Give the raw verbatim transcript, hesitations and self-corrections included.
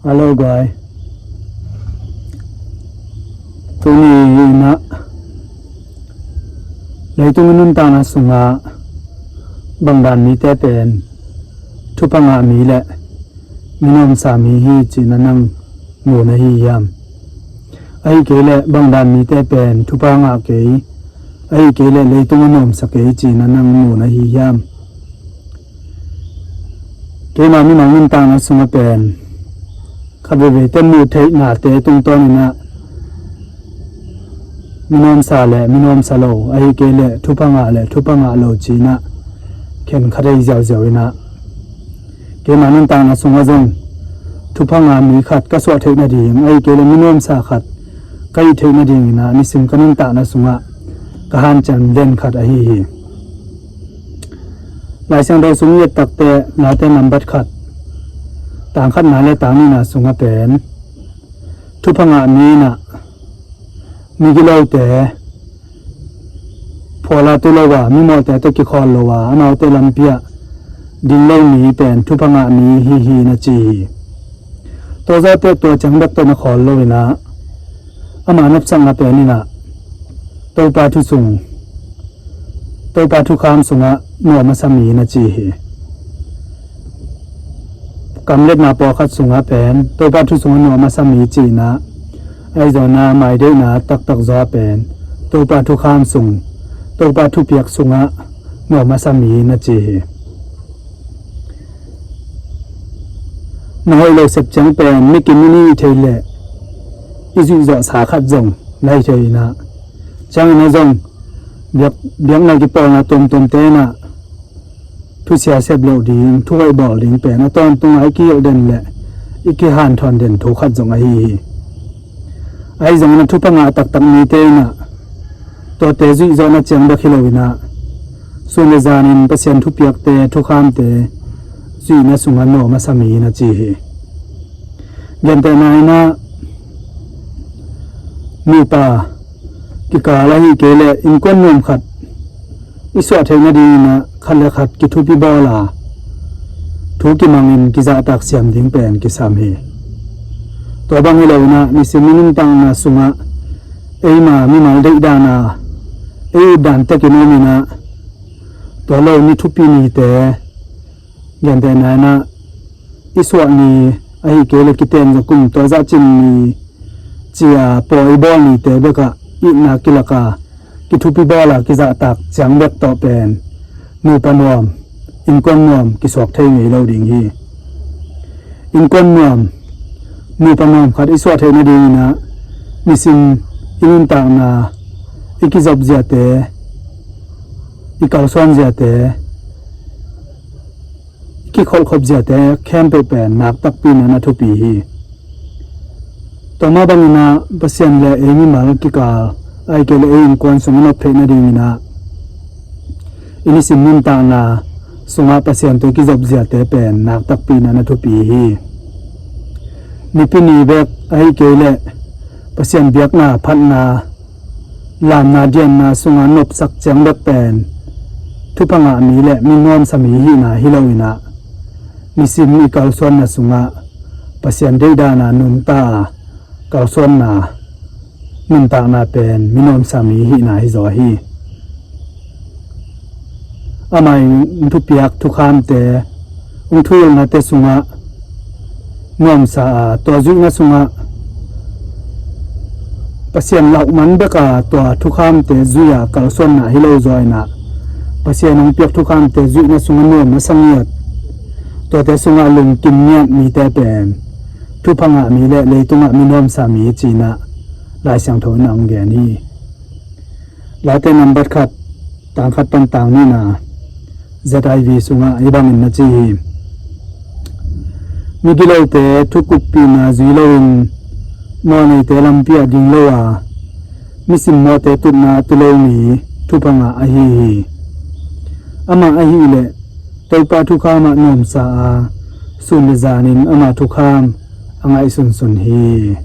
Hello guys. Tuni in ah leitung i nuntakna sungah bangdan mite pen thupha ngah mi le mi nuamsa mi hi ci-in ah nang mu na hi hiam? Ahih kei leh bangdan mite pen thupha ngah kei, ahih kei leh leitung a nuamsa kei ci-in ah nang mu na hi hiam? Keima mimal nuntakna sungah pen khat veivei te muh theihnate tungtawn in ah mi nuamsa le mi nuamsa lo, ahih kei leh thupha ngah le thupha ngah lo ci-in ah khen kha thei ziauziau in ah, keima nuntakna sungah zong thupha ngah mi khat ka suah theih nading, ahih kei leh mi nuamsa khat ka hih theih nading in ah nisim ka nuntakna sungah ka hanciam den khat ahi hi. Lai Siangtho sung i et takteh Late nambat khat, tang khatna le tang nihna sungah pen thupha ngah mi in ah migilote phual a tu lo a, mimawhte tawh kikhawl lo a, amaute lampi ah ding lo mi pen thupha ngah mi hi hi na ci hi. Tua zawh teh tua ciang bek tawh na khawl lo in ah, ama nopsakna pen in ah Topa thu sung, Topa thukham sungah nuam a sa mi na ci hi. Kamletna pawlkhat sungah pen Topa thu sungah nuam a sa mi ci-in ah, ahi zongin ah maideihna taktak zaw pen Topa thukham sung, Topa thupiak sungah nuam a sa mi na ci hi. Na hoih lo sep ciang pen mikim in i hih thei leh i zuih zawhsa khat zong na hi thei in ah, ciangin ah zong biak, biakna kipawlna tuamtuamte in ah thusia sep loh ding, thu hoih bawl ding pen a tawntungah i kihilh den le i kihanthawn den thu khat zong ahi hi. Ahi zongin ah thupha ngah taktak mite in ah tuate zuih zawhna ciang bek hi lo in ah, sun le zanin Pasian thupiakte, thukhamte zuihna sungah nuam a sa mi na ci hi. Gentehna in ah nupa kikal ahih kei leh innkuan nuam khat i suah theih nading in ah khat le khat kithupi bawl a, thu kimangin kizahtak siam ding pen kisam hi. Tua bang hi lo in ah nisim i nuntakna sungah eima mimal deihdan a ei utdan tek in om in ah, tua lo ni thupi nite, gentehna in ah i suah ni, ahih kei leh kiten zaw kum, tua zah cin ni ci-a pawi i bawl nite bek ah itna kilak a, kithupi bawl a, kizahtak ciang bek tawh pen nupa nuam, innkuan nuam kisuak thei ngei lo ding hi. Innkuan nuam, nupa nuam khat i suah theih nading in ah nisim i nuntakna, i kizop ziate, i kalsuan ziate, i kikholhkhop ziate khempeuh pen nak takpi in ah na thupi hi. Tua mah bangin ah Pasian le ei mimal kikal, ahih kei leh ei innkuan sung i nop theih nading in ah i nisim nuntakna sungah Pasian tawh i kizop ziate pen nak takpi in ah na thupi hi. Nipi ni bek, ahih kei leh Pasian biakna phatna, lamna dianna sungah nopsak ciang bek pen thupha ngah mi le mi nuamsa mi hihna hi lo in ah, nisim i kalsuanna sungah Pasian deihdan a nunta a, kalsuanna nuntakna pen mi nuamsa mi hihna hi zaw hi. Amah in hong thupiak thukhamte, hong thuhilhnate sungah nuamsa a, tua zuihna sungah Pasian lauh man bek a, tua thukhamte zuih a kalsuanna hi lo zaw in ah, Pasian hong piak thukhamte zuihna sungah nuam a sa ngiat, tuate sungah lungkim ngiat mite pen thupha ngah mi le leitungah mi nuamsa mi ci-in ah Lai Siangtho in ah hong gen hi. Late nambat khat, tang khat pan tang nihna, Z I V sungah hih bangin na ci hi. Migilote thukuppihna zui loin mawhneite lampi ah ding lo a, misimmawhte tutna a tu lo mi thupha ngah ahi hi. Amah ahih leh Topa thukham ah nuamsa a, sun le zanin ama thukham a ngaihsunsun hi.